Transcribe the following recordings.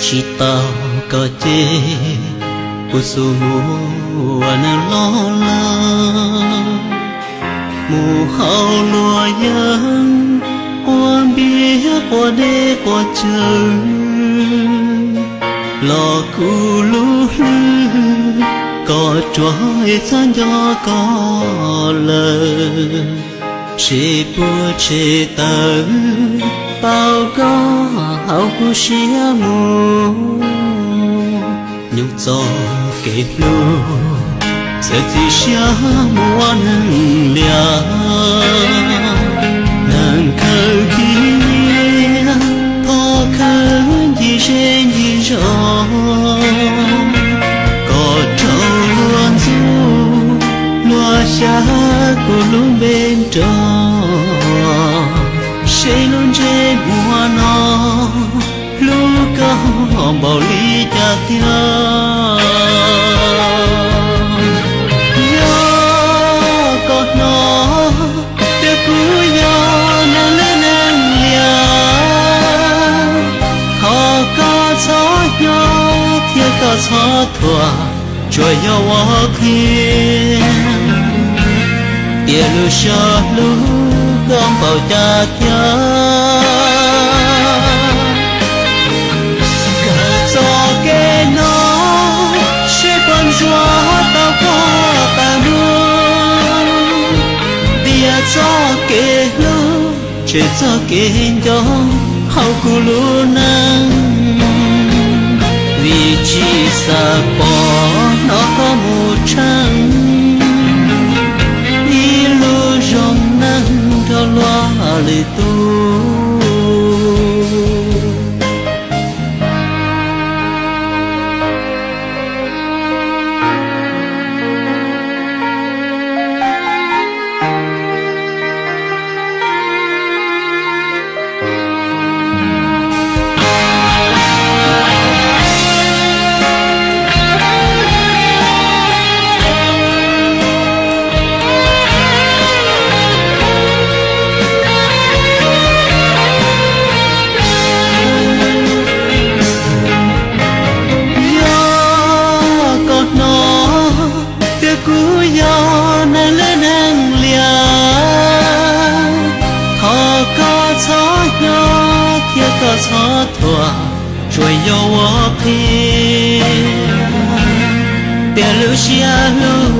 Tsis tau koj ces kuv xub mus ua neeg loj lawm, mus hauv luag yeeb, quaj npiab quaj deb quaj cawv, los kuv lub hlwb koj ruam es txhob nco koj lawm. Seb puas tshem tawm tau koj hauv kuv siab mus. Nyob txoj kev hlub, txiav txim siab mus ua neeg liam. Neeg khaws khib nyiab, thov khawb ncig zej ncig zos, kom raug luag ntxub luag xyav kuv lub npe nrog. Seb lub ntsej muag no hlub koj npaum li cas tiag. Yog koj hnov tias kuv yog neeg lwj neeg liam, thov koj txhob nyob thiab koj txhob thuam, tsuas yog ua qhia tias lub siab hlub koj npaum cas tiag. Kawg txoj kev no, seb puas ntxuav tau koj tas mus. Tias txoj kev hlub, tshem txoj kev nco hauv kuv lub neej. Vim tsis xav pom hnov koj mus tsheej ib lub zoo neeg nrog luag lwm tus. Yog koj hnov tias kuv yog neeg lwj neeg liam, thov koj txhob nyob thiab koj txhob thuam, tsuas yog ua qhia tias lub siab hlub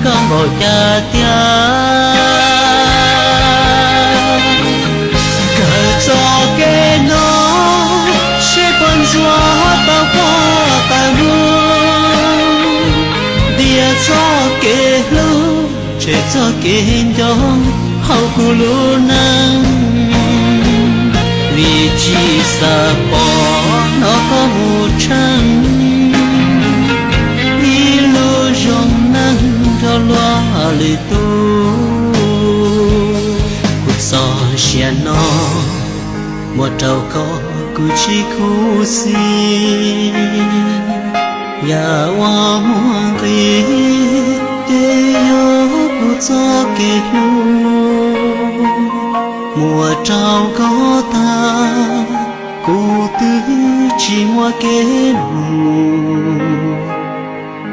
koj npaum cas tiag. Kawg txoj kev no, seb puas ntxuav tau koj tas mus. Tias txoj kev hlub, tshem txoj kev nco hauv kuv lub neej. Vim tsis xav pom hnov koj mus tsheej ib lub zoo neeg nrog luag lwm tus. Kuv txoj sia no muab rau koj kuv tsis khuv xim. Yam uas muaj nqis ces yog kuv txoj kev hlub, muab rau koj tag kuv twb tsis muaj kev mus.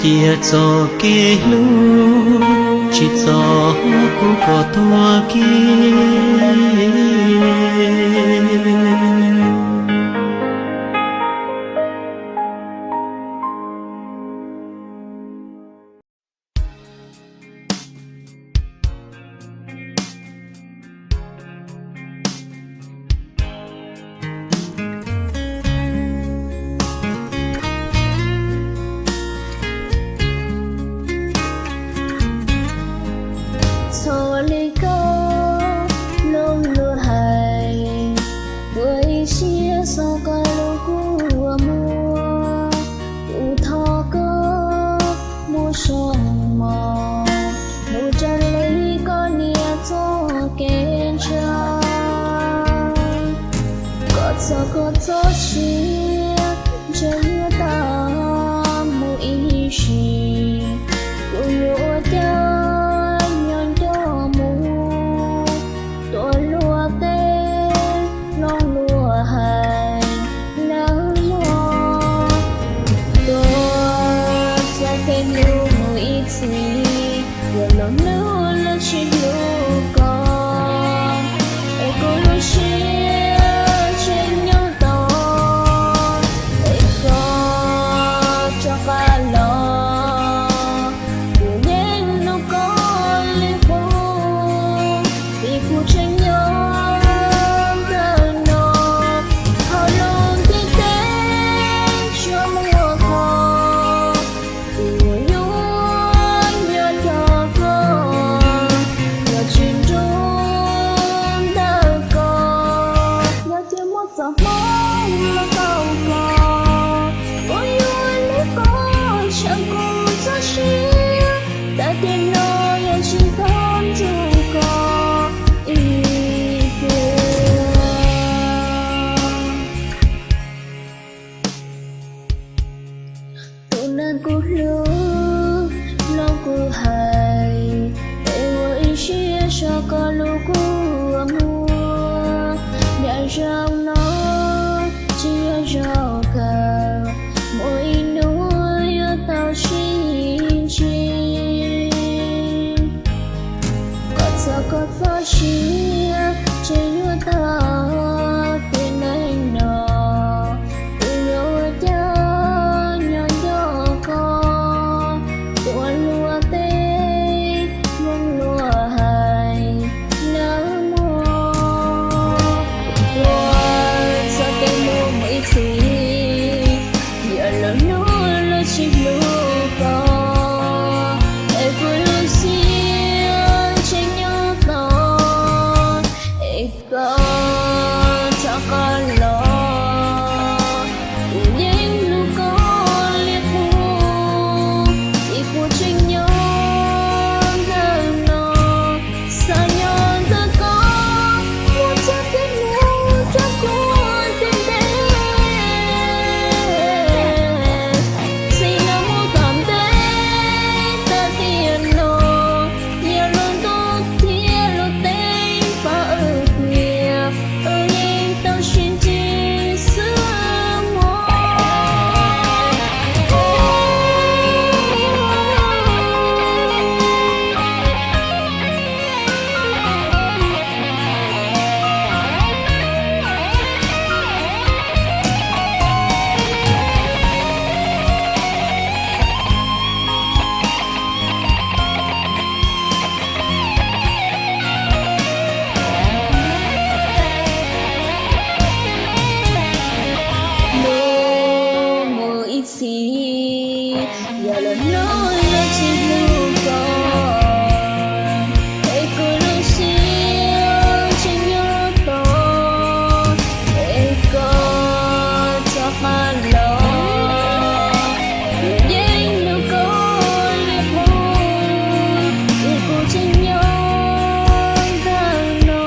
Cia txoj kev hlub tsis txo kuv kom tuag kiag. Txhob li koj mloog luag hais, ua ib siab xav qab lub kua muag. Kuv thov koj muab zoo mos mus raws li koj niam txoj kev ntshaw. Kom txog koj txoj sia ntshaw yuav tag mus ib sim, kuv yuav ua cas nyob nco mus. Tuav luag tej lo lus hais nawb mog. Tso koj lub kua muag, nyob zaum no tsis yog zaum kawg, muaj ib hnub yuav tau sib ntsib. Kom txog koj txoj sia, tseem yuav tau tiam neej no, kuv yuav ua cas nyob nco koj, ua luag tej hmoob luag hais nawb mog. Ua txoj kev hlub mus ib txhis, yog lub hnub luag tsis hlub koj, es kuv lub siab tseem nyob tos, es koj rov qab los. Kuv yeej hlub koj li qub, vim kuv tseem nyob ntawm no, xav nyob ntawm koj, muab txoj kev hlub rau kuv tus ntev. Txij no mus tom ntej, tag tiam no, yog lub ntuj thiab lub teb pab wb tiag, wb yeej tau sib ntsib xwb mog. Mus mus ib txhis, yog lub hnub luag tsis hlub koj, es kuv lub siab tseem nyob tos, es koj rov qab los. Kuv yeej hlub koj li qub, vim kuv tseem nyob ntawm no,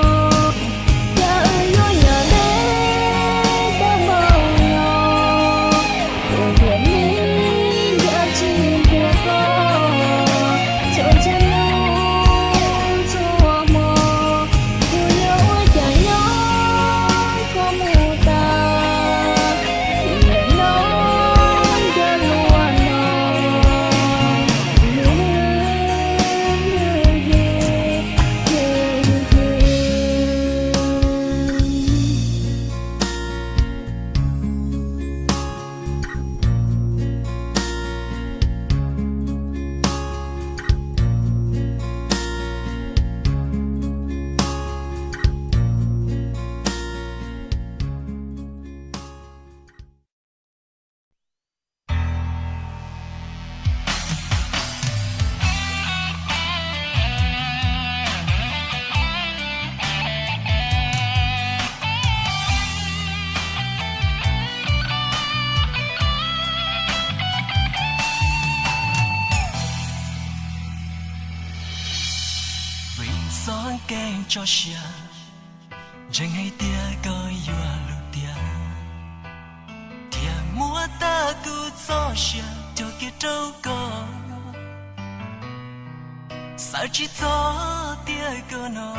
cas wb yuav yog deb tag npaum no. Kuv thiaj li yuav tsis nrhiav koj, txhua txhua hnub txhua hmo, kuv yuav ua cas nyob koj mus tas, kuv yuav nyob nco luag no. Vim txoj kev tso siab, ntseeg hais tias koj yuav hlub tiag, thiaj muab tag kuv txoj sia cog kiag rau koj. Xav tsis txog tias koj no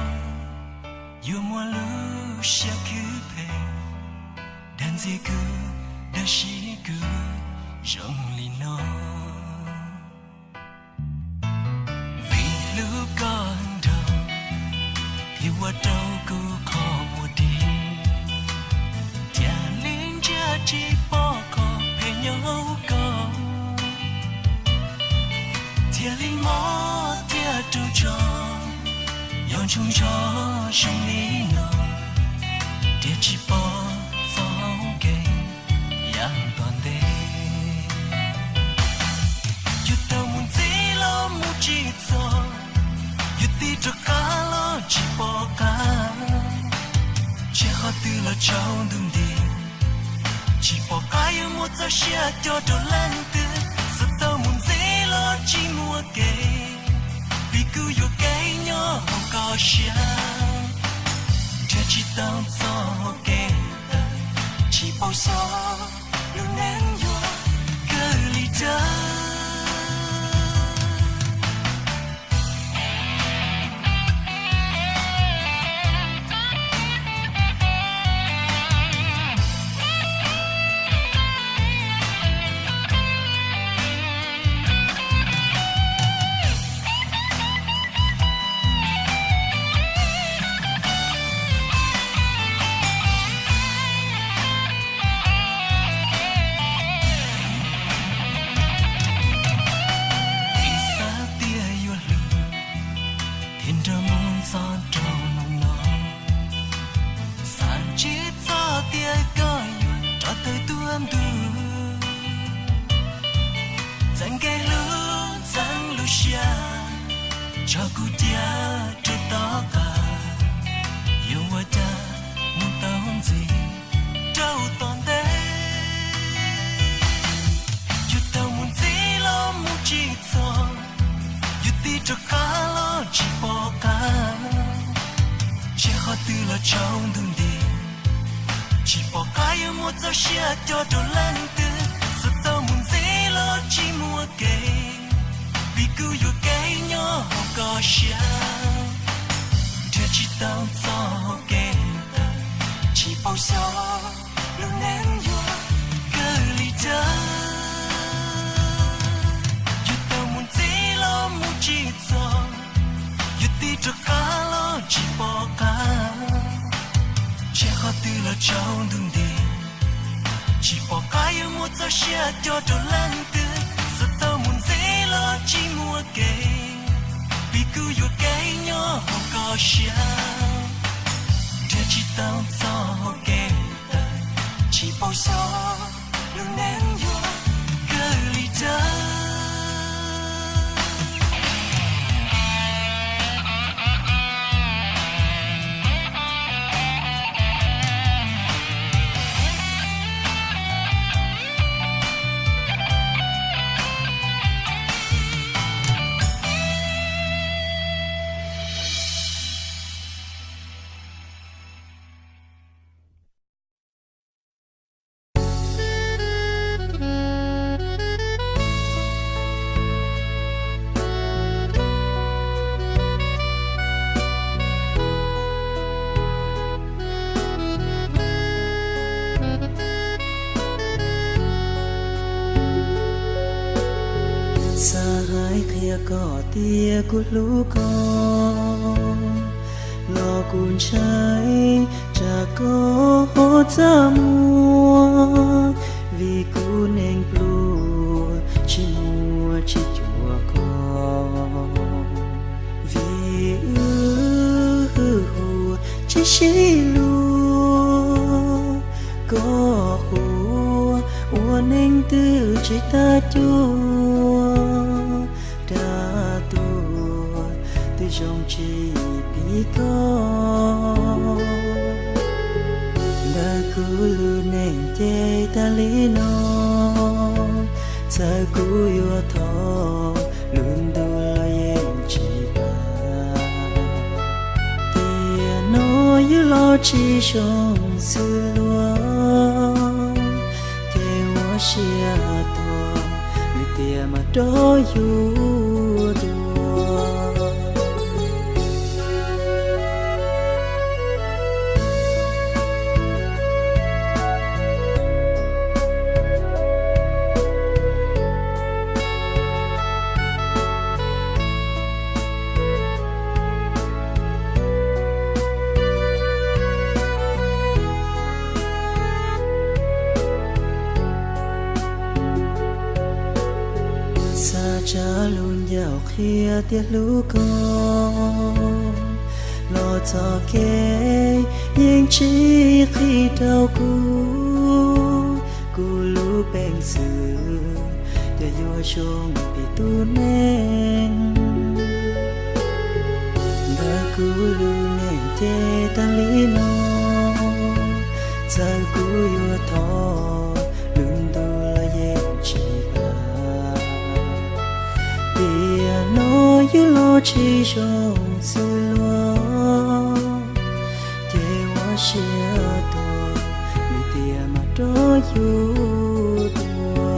yuav muaj lub siab khwv phem, dag ntxias kuv, dag siab kuv zoo li no. Vim hlub koj nrog, thiaj ua rau kuv qhov muag dig, thiaj li ntsia tsis pom qhov phem nyob hauv koj, thiaj li mob thiab raug tso, nyob ntsoo ntsho zoo li no, thiaj tsis pom txoj hau kev yav tom ntej. Yuav tau mus ntxiv los mus tsis txog, yuav tig rov qab los tsis pom qab, ntshe qhov twg los tsaus ntuj nti, tsis pom qab yuav muab txoj sia cog rau leej twg. Xav tau mus ntxiv los tsis muaj kev, vim kuv yuam kev nyob hauv koj siab, nrhiav tsis tau txoj hau kev tawm, tsis paub xyov lub neej yuav kawg li cas. Txog rau hnub no, xav ntsib txog tias koj yuav rov tawm tuaj ntu, txeeb kev hlub txeeb lub siab, tso kuv cia rau tom qab. Yuav ua cas mus tau ntxiv rau tom ntej? Yuav tau mus ntxiv los mus tsis txog, yuav tig rov qab los tsis pom qab. Ntsiag qhov twg los tsaus ntuj nti, tsis pom qab yuav muaj txoj sia coj rau leej twg. Xav tau mus ntxiv los tsis muaj kev, vim kuv yuam kev nyob hauv koj siab. Nrhiav tsis tau txoj hau kev tawm, tsis paub xyov lub neej yuav kawg li cas. Yuav tau mus ntxiv los mus tsis txog, yuav tig rov qab los tsis pom qab. Ntsiag qhov twg los tsaus ntuj nti, tsis pom qab yuav muaj txoj sia coj rau leej twg. Xav tau mus ntxiv los tsis muaj kev, vim kuv yuam kev nyob hauv koj siab. Nrhiav tsis tau txoj hau kev tawm, tsis paub xyov lub neej yuav kawg li cas. Xav hais qhia koj tias kuv hlub koj, los kuv ntshai tsam koj ho txaj muag, vim kuv neeg pluag tsis muaj tsis cuag koj. Vim wb hwj huam tsis sib luag, koj ua neeg twg tsis tag cuag, rau tuag twb zoo tsis pib koj. Ntawm kuv lub neej ces tas li no, txawm kuv yuav thov lub ntuj los yeej tsis pab, tiam no yus los tsis zoo xws luag, ces ua siab tuag, lwm tiam mam rov yus dua. Xav tsa lub ncauj qhia tias hlub koj, los txoj kev yeej tsis qhib rau kuv. Kuv lub peev xwm ces yuav zoo pib tus neeg. Ntawm kuv lub neej ces tas li no, txawm kuv yuav thov lub ntuj los yeej tsis pab, tiam no yus los tsis zoo xws luag, ces ua siab tuag, lwm tiam mam rov yus dua.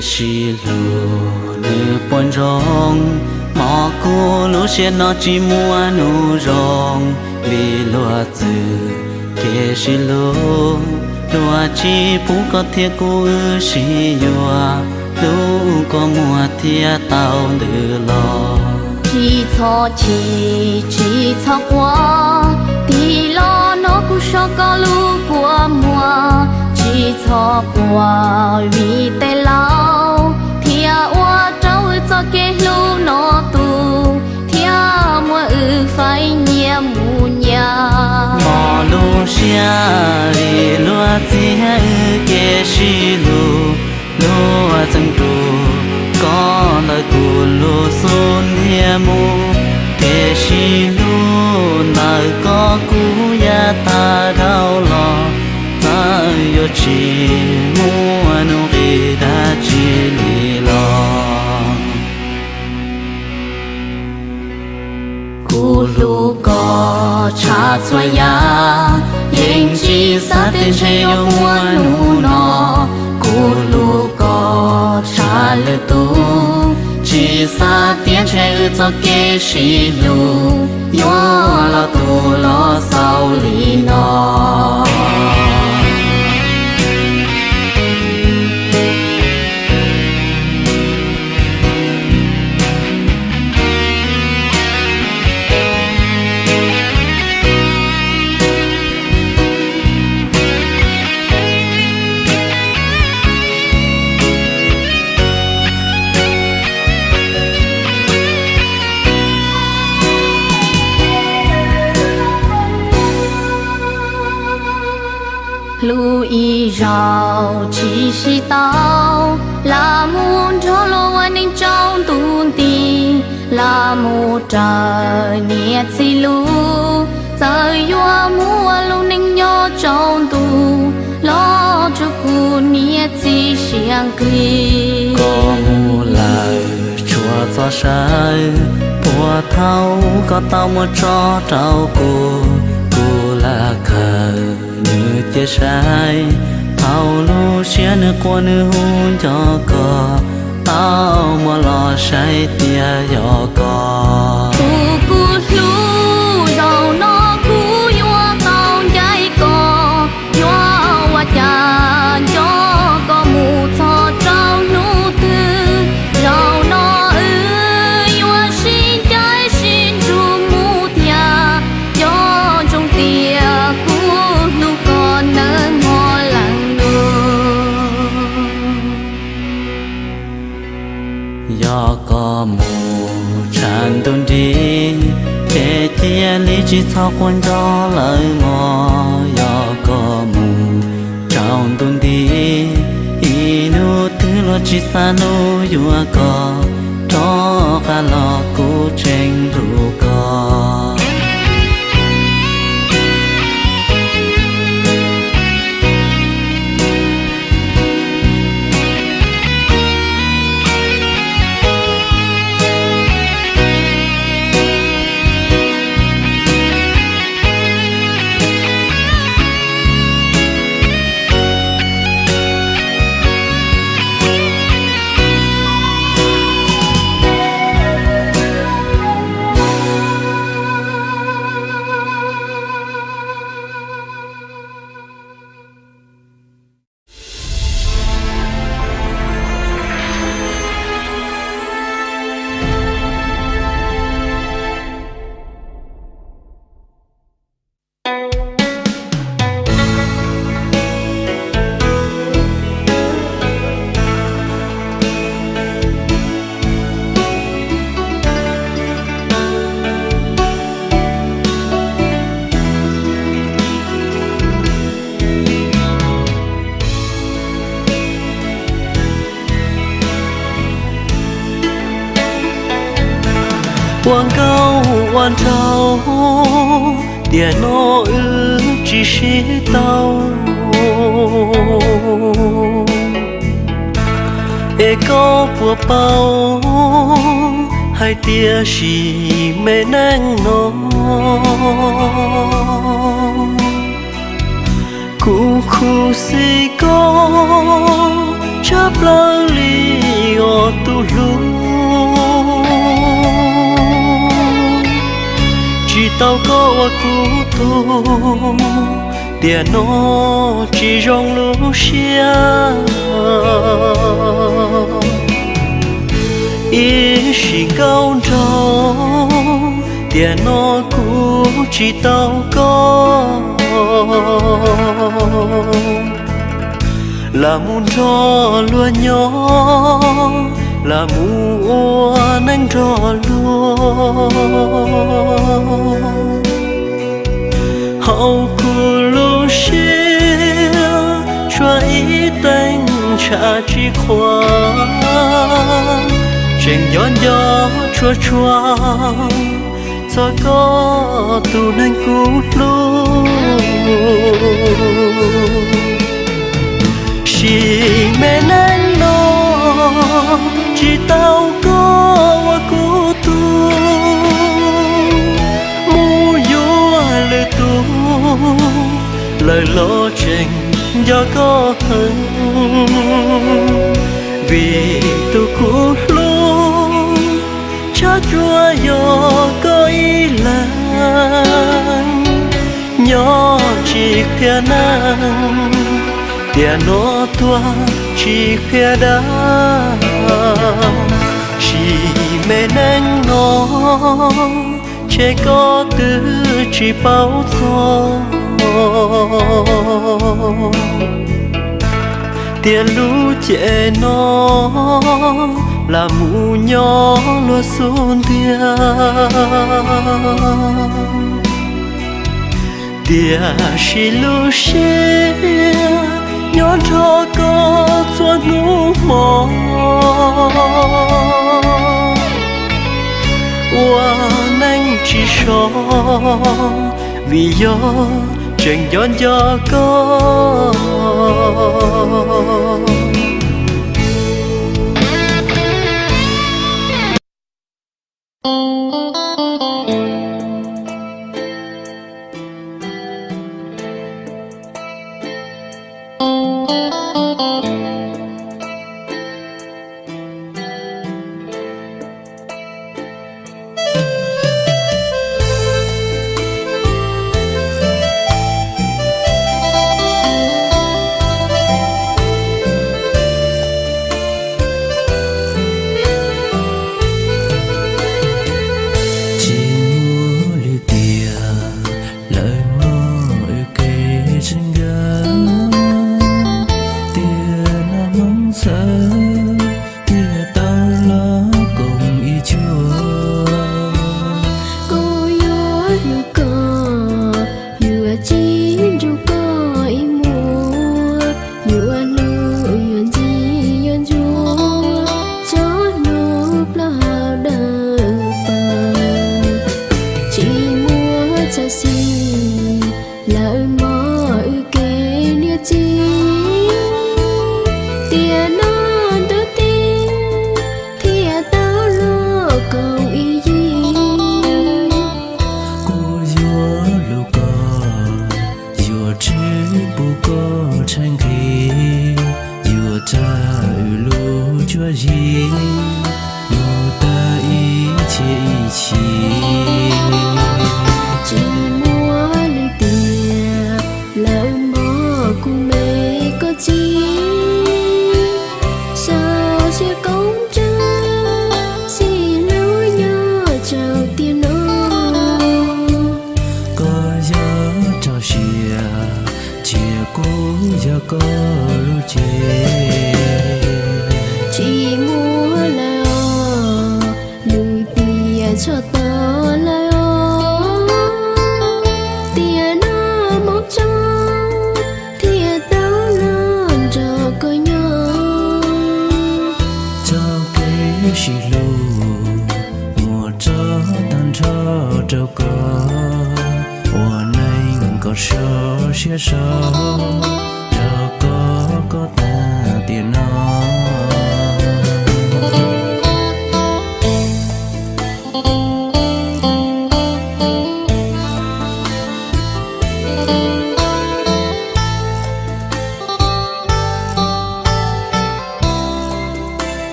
Sib hlub nws puas ntsoov, hmo kuv lub siab no tsis muaj hnub zoo, vim luag txwv kev sib hlub, luag tsis pub koj thiab kuv wb sib yuav, hlub kua muag thiaj tau ntws los. Tsis txhob chim, tsis txhob quaj, tig los no kuv so koj lub kua muag, tsis txhob quaj vim tej laus thiaj ua rau wb txoj kev hlub no tu, thiaj muab wb faib nyias mus nyias. Hmo lub siab li luag txiav wb kev sib hlub, luag txeeb tus koj ntawm kuv lub xub ntiag mus, kev sib hlub ntawm koj kuv yav tag dhau los, txawm yuav tsis muaj nuj nqis dab tsi li los. Kuv hlub koj tshaj txhua yam, yeej tsis xav tias ntshe yuav muaj hnub no. Kuv hlub koj tshaj lwm tus, tsis xav tias ntshe wb txoj kev sib hlub yuav los tu los xaus li no. Hlub ib zaug tsis sib tau, lam mus nrog luag ua neej tsaus ntuj nti, lam mus raws niam txiv lus, txawm yuav mus ua lub neej nyob tsaus ntuj los rau kuv niam txiv siab nqig. Koj mus lawm tshuav txoj saw, puag thaum koj tau muab tso rau kuv, kuv lam khaws nws cia saib. Thaum lub siab nws quaj nws hu nco koj, tau muab los saib tias yog koj. Tus kuv hlub, zaum no kuv yuav tau ncaim koj, yuav ua cas nco koj mus txog rau hnub twg. Zaum no wb yuav sib ncaim sib ntsug mus thiab, nco ntsoov tias kuv hlub koj nawb mog leej nus. Yog koj mus tshav ntuj nrig, ces cia li tsis txhob quaj nco lawm mog. Yog koj mus tsaus ntuj nti, ib hnub twg luag tsis xav hlub yuav koj, rov qab los kuv tseem hlub koj. Ua nkauj ua nraug, tiam no wb tsis sib tau. Es koj puas paub hais tias sim me neej no, kuv khuv xim koj Tshaj plaws li os tus hlub, tsis tau koj ua kuv tug, tiam no tsis zoo lub siab. Ib sim nkauj nraug, tiam no kuv tsis tau koj. Lam mus nrog luag nyob, lam mus ua neej nrog luag. Hauv kuv lub siab tshuav ib teev ntshav tsis qhuav, tseem nco nco tshua tshua txog koj tus neeg kuv hlub. Sim me neej no tsis tau koj ua kuv tug, mus yuav lwm tus, lawm los tseem nco koj heev. Vim tus kuv hlub tsab tsuas yog koj ib leeg, nyob tsis qhia neeg, tiam no tuag tsis qhia dab. Sim me neej no tseg koj twb tsis paub txog, tiam lub cev no lam mus nyob luag xub ntiag. Tiam sis lub siab nyob nrog koj txhua hnub hmo, ua neej tsis so, vim yog tseem nco nco koj. Tsis muaj lwm tiam lawm mog, wb kev tseem nkawd, tiam no Hmoob txhawv, thiaj tau los koom ib tsuag. Kuv yuav hlub koj, yuav tsis nrug koj ib muag, yuav hlub yuav ntxim yuav ntsuag, txhua hnub plaub hau dawb paug. Tsis muaj txhawj xim lawm mog, wb kev niam txiv, tiam no ntuj teb thiaj tau los koom ib yig. Kuv yuav hlub koj, yuav tsis pub koj tshaib nqhis, yuav tsa wb lub cuab yig mus tag ib txhiab ib chim. Tsis muaj lwm tiam lawm mog, kuv me koj txiv, xav siab koob ntsab, xij hlub nyob rau tiam no. Koj yog rau siab, cia kuv yog koj lub cev. Tsis muaj lawm os, lwm tiam tshaj tawm lawm os, tiam no Hmoob tso thiaj tau los nrog koj nyob. Txoj kev sib hlub muaj tso tag nrho rau koj, ua neej kom sov siab sov rau koj, koj tag tiam no.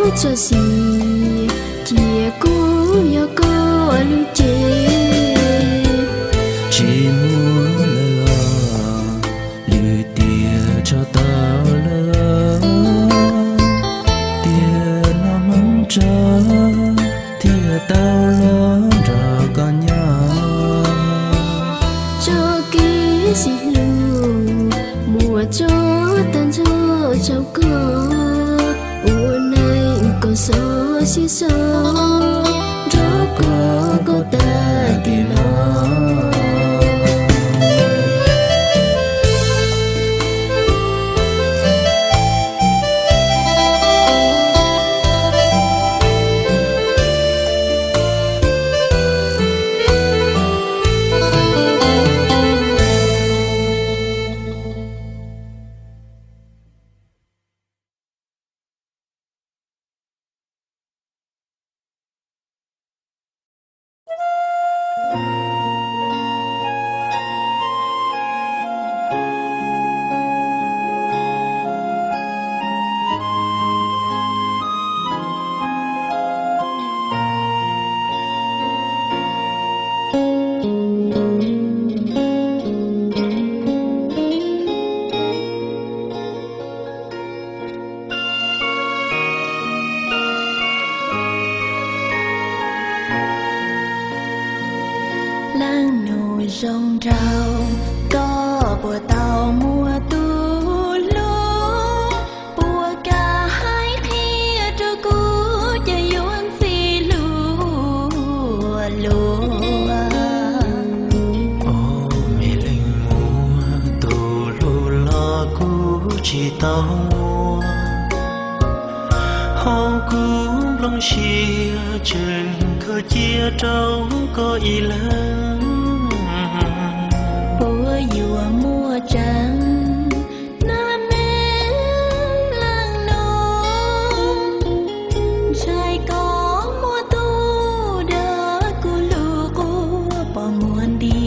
Txoj sia cia kuv nyob koj lub cev, tsis muaj lawm os, lwm tiam tso tau lawm os, tiam no Hmoob Tsab thiaj tau los nrog koj nyob. Txoj kev xis hlub muaj tso tag nrho rau koj, ua neej koj xov siab so, nrog koj koj tag tiam no. Leej nus zoo nraug, koj puas tau muaj tus hlub? Puas kam hais qhia rau kuv, cia yuav ntxim hlub luag. Ob me leej muam, tus hlub los kuv tsis tau muaj, hauv kuv nplooj siab tseem khaws cia rau koj ib leeg. Puas yuav muaj tseeb na me leej nus, ntshai koj muaj tus dag, kuv lub quas pom muag nti.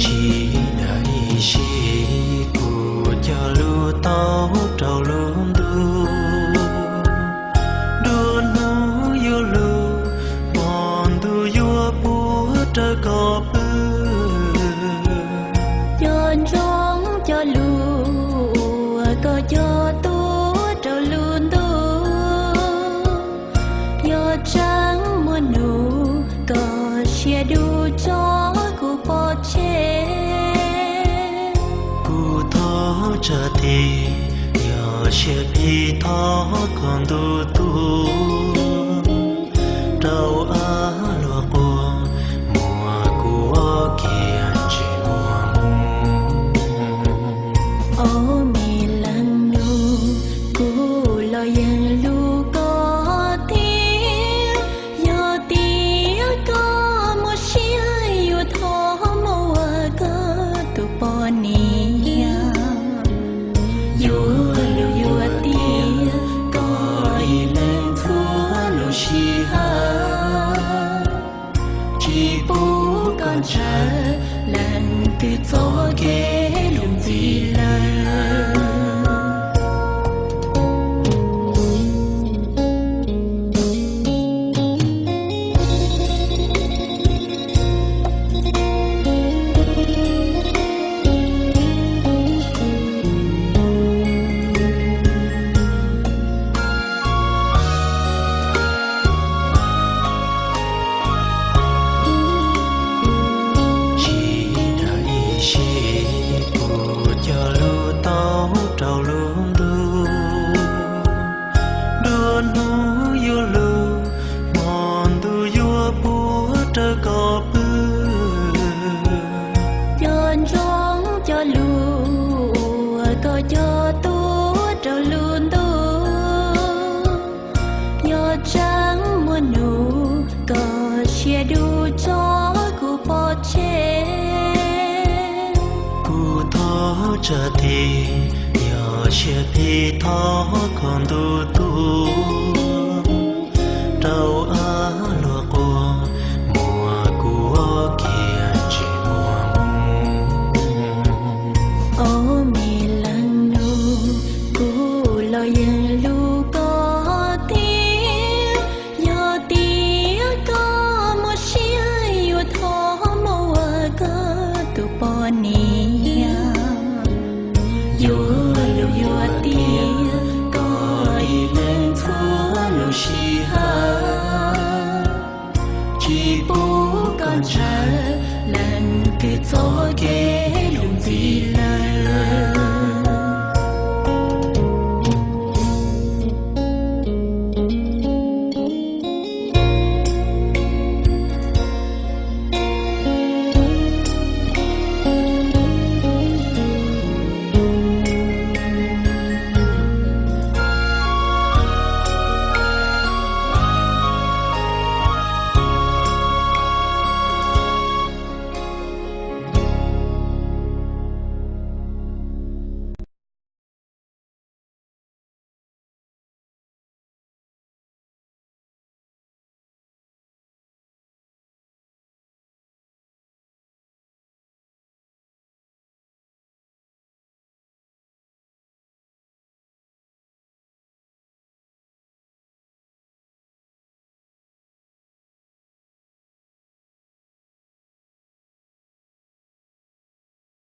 Tsis dag ib sij, kuv cog lus tau rau lub ntuj. Nruab hnub yuav lug, hmo ntuj yuav puag rawv koj pw. Cov ntsoov cov lus uas koj cog tuaj rau lub ntuj, yog tseeb muaj nus koj siab dub tso kuv pov tseg. Kuv thov tsam tes, yog siab phem thov koj ntuj tuag, rau av luag quas muab kuv ob kiag ntsis muag mus. Ob me leej nus, kuv los yeej hlub koj thiab, yog tias koj muaj siab yuav thov muab ua koj tus poj niam. Yuav luag yuav tiag, koj ib leeg txhua lub sij hawm, tsis pub koj ntshaw leej twg txoj kev lus ntxim lawm. Tsis dag ib sij, kuv cog lus tau rau lub ntuj. Nruab hnub yuav lug, hmo ntuj yuav puag rawv koj pw. Cov ntsoov cov lus uas koj cog tuaj rau lub ntuj, yog tseeb muaj nus koj siab dub tso kuv pov tseg. Kuv thov tsam tes, yog siab phem thov koj ntuj tuag, rau av luag quas muab kuv ob kiag ntsis muag mus. Ob me leej nus, kuv los yeej hlub txoj kev lus ntxim